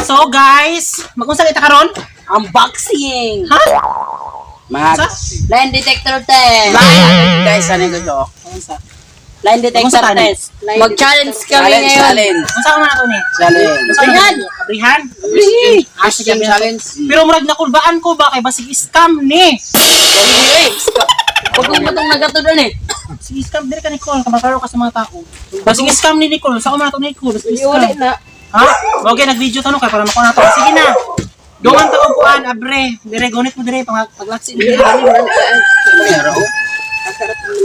So guys, magunsa kita karon? Unboxing! Ha? Mag Line detector test. Guys, ano ko to? Unsa? Line detector Unsa tani? test. Mag-challenge kami Challenge, ngayon. challenge. Unsa man ato ni? Challenge. Abrihan. Abrihan. Ah, sige, Question abrihan. challenge. Pero murag nakulbaan ko ba kay basig scam ni. Huwag mo itong nagato doon eh. Sige, scam dire ka, Nicole, kamakaro ka sa mga tao. Basig scam ni Nicole, sa man ato ni Nicole, basig scam. Uli na. Ha? Okay, nag-video tanong kay para makuha na to. Sige na. Dungan ta og kuan, abre. Dire gunit mo dire pang paglaksi ni.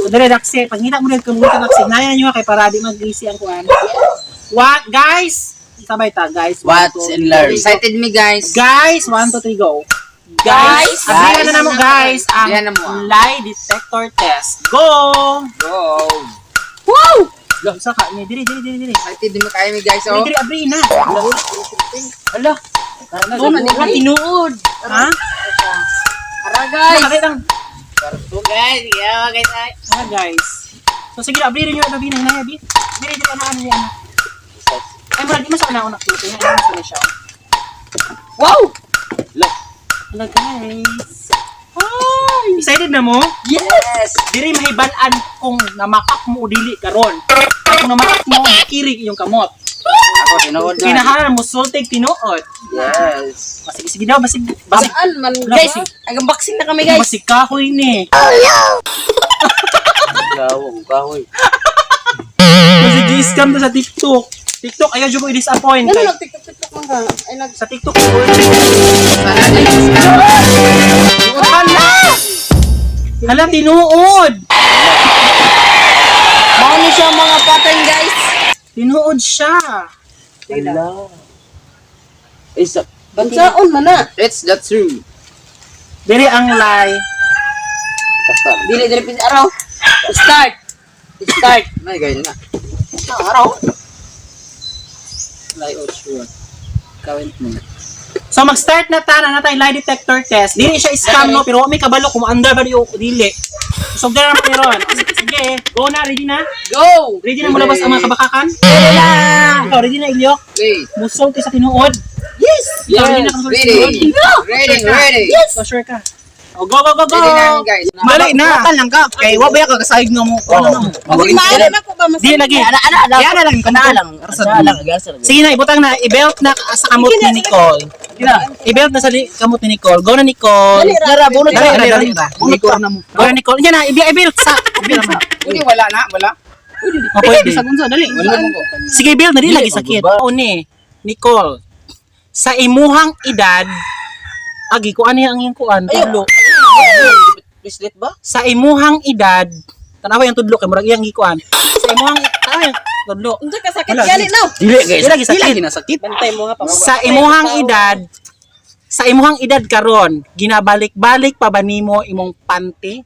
Dire laksi, pag ngita mo dire kung ngita laksi, naya niyo kay para di mag-easy ang kuan. What guys? Sabay ta, guys. One, What's two, in learn? three, go. Excited me, guys. Guys, 1, 2, 3, go. Guys, Guys, abrihan na namo, guys, ang Abrihan na mo, ah. lie detector test. Go! Go! Wow! Go, isa ka. Ni, dire, dire, dire, dire. Excited me kayo me, guys. Dire, Oh. dire, abri na. Ala. Wala tinuod. Ha? Ara guys. Nakakita lang. Guys, yeah, guys. Ay. Ah, guys. So sige, abri rin yung abri na hinay, abi. Dire, dire, ano, ano, ano. Ay, murag, di man sa una-una. Ito, yun, ano, sa siya. Wow! Hello, guys. Ay, excited na mo? Yes. Diri mahibalaan kung namakak mo o dili karon. Kung namakak mo, kirig iyong kamot. Ako tinuod na. Kinahalan mo sultig tinuod. Yes. Basig sige daw, basig basig Saan man Wala, guys? Ag-unboxing na kami, guys. Basig kahoy ni. Gawong kahoy. Basig gi-scam ta sa TikTok. TikTok ayaw jud ko i-disappoint. Ano nag TikTok TikTok man ka? Ay nag Sa TikTok. Hala! Hala, tinuod! Mao ni siya mga pattern, guys. Tinuod siya. Ala. Isa. Unsaon man na? It's the truth. Diri ang lie. Kasta. Dili dili pis araw. Start. Start. May guys na. Araw. Lie or truth? Kawent mo. So mag-start na ta na natay lie detector test. Dili siya scam no, pero wa may kabalo kung andar ba di o dili. So dara na meron. Sige, go na, ready na? Go! Ready na mulabas ang mga kabakakan? Ready na! Ikaw, ready na, Ilyok? Please. Musol sa tinuod. Yes! Ikaw, ready na kang Ready. Ready, ready. Yes! So sure ka. Oh, go, go, go, go! Ready na guys. Dali na! Bukan lang ka. Kay wa ba ka kasayog nga mo? Ano Hindi maaari na ko ba mas Di lagi. Ana ana ana. Kaya na lang Ana lang. Ana lang. Sige na, ibutang na. I-belt na sa kamot ni Nicole. I-belt na sa kamot ni Nicole. Go na, Nicole. Dara bunot. Dali, dali, dali. Bunot na mo. Go na, Nicole. Yan na, i-belt sa. I-belt sa. Uli wala na, wala. Oh, pwede. Sa unsa dali. Wala mo ko. Sige, belt na di lagi sakit. O ni, Nicole. Sa imuhang edad, agi ko ano ang iyong kuan, tudlo. Bracelet ba? Sa imuhang edad, tanawa yung tudlo kay murag iyang gikuan. Sa imuhang tanawa yung tudlo. Unsa ka sakit Wala, gali na? Dili guys. Dili lagi sakit. Dili lagi na sakit. Bantay mo nga pa. Sa imuhang edad, sa imuhang edad karon, ginabalik-balik pa ba nimo imong panty?